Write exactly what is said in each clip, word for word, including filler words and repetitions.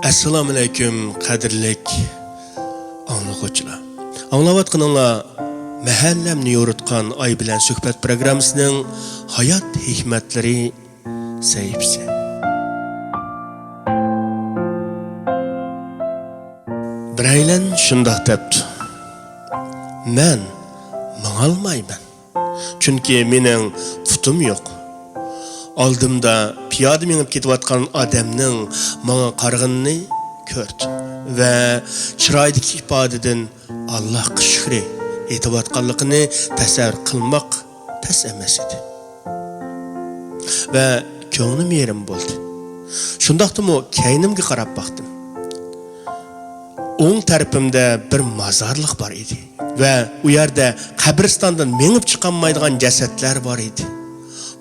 ئەسسالامۇئەلەيكۇم، قەدىرلىك ئاڭلىغۇچىلار. ئاڭلاۋاتقىنىڭلار مەھەللەمنى يورۇتقان ئاي بىلەن سۆھبەت پروگراممىسىنىڭ ھايات ھېكمەتلىرى سەھىپىسى. بىرەيلەن شۇنداق دەپتۇ، مەن ماڭالمايمەن. چۈنكى مېنىڭ پۇتۇم يوق. ئالدىمدا پىيادە مېڭىپ كېتىۋاتقان ئادەمنىڭ ماڭا قارىغىنىنى كۆردۈم ۋە چىرايىدىكى ئىپادىدىن ئاللاھقا شۈكرى ئېيتىۋاتقانلىقىنى تەسەۋۋۇر قىلماق تەس ئەمەس ئىدى. ۋە كۆڭلۈم يېرىم بولدى. شۇنداقتىمۇ كەينىمگە قاراپ باقتىم. ئوڭ تەرىپىمدە بىر مازارلىق بار ئىدى ۋە ئۇ يەردە قەبرىستاندىن مېڭىپ چىقالمايدىغان جەسەتلەر بار ئىدى.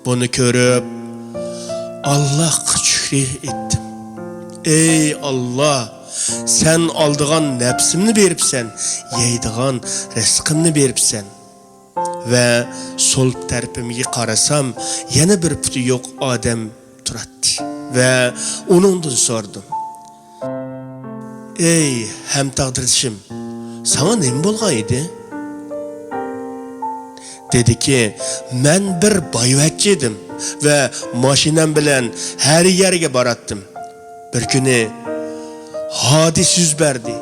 بۇنى كۆرۈپ، ئاللاھقا شۈكرى ئېيتتىم. ئەي ئاللاھ، سەن ئالىدىغان نەپسىمنى بېرىپسەن، يەيدىغان رىزقىمنى بېرىپسەن. ۋە سول تەرىپىمگە قارىسام، يەنە بىر پۇتى يوق ئادەم تۇراتتى ۋە ئۇنىڭدىن سورىدىم، ئەي ھەمتاغدىرىشىم، ساڭا نېمە بولغان ئىدى؟ دېدىكى، مەن بىر بايۋەچچە ئىدىم ۋە ماشىنام بىلەن ھەر يەرگە باراتتىم. بىر كۈنى ھادىسە يۈز بەردى.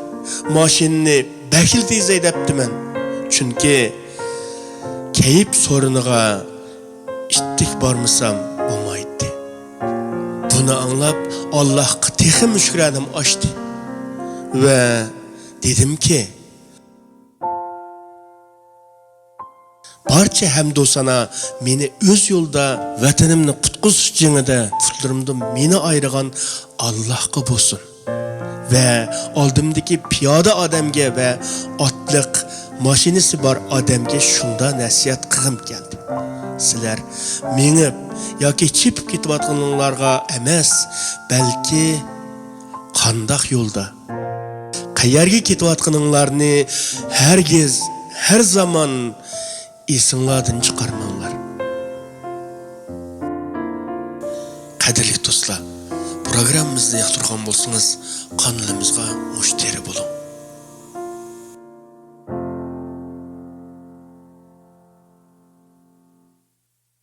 ماشىنىنى بەكلا تېز ھەيدەپتىمەن. چۈنكى كەيپ سورۇنىغا ئىتتىك بارمىسام بولمايتتى. بۇنى ئاڭلاپ، ئاللاھقا تېخىمۇ شۈكرانەم ئاشتى. ۋە دېدىمكى، بارچە ھەمدۇ سانا مېنى ئۆز يولىدا ۋەتىنىمنى قۇتقۇزۇش جېڭىدە پۇتلىرىمدىن مېنى ئايرىغان ئاللاھقا بولسۇن. ۋە ئالدىمدىكى پىيادە ئادەمگە ۋە ئاتلىق ماشىنىسى بار ئادەمگە شۇنداق نەسىھەت قىلغۇم كەلدى. سىلەر مېڭىپ ياكى چېپىپ كېتىۋاتقىنىڭلارغا ئەمەس، بەلكى قانداق يولدا، قەيەرگە كېتىۋاتقىنىڭلارنى ھەرگىز، ھەر زامان ئېسىڭلاردىن چىقارماڭلار. قەدىرلىك دوستلار، پروگراممىمىزنى ياقتۇرغان بولسىڭىز، قانىلىمىزغا مۇشتەرى بولۇڭ.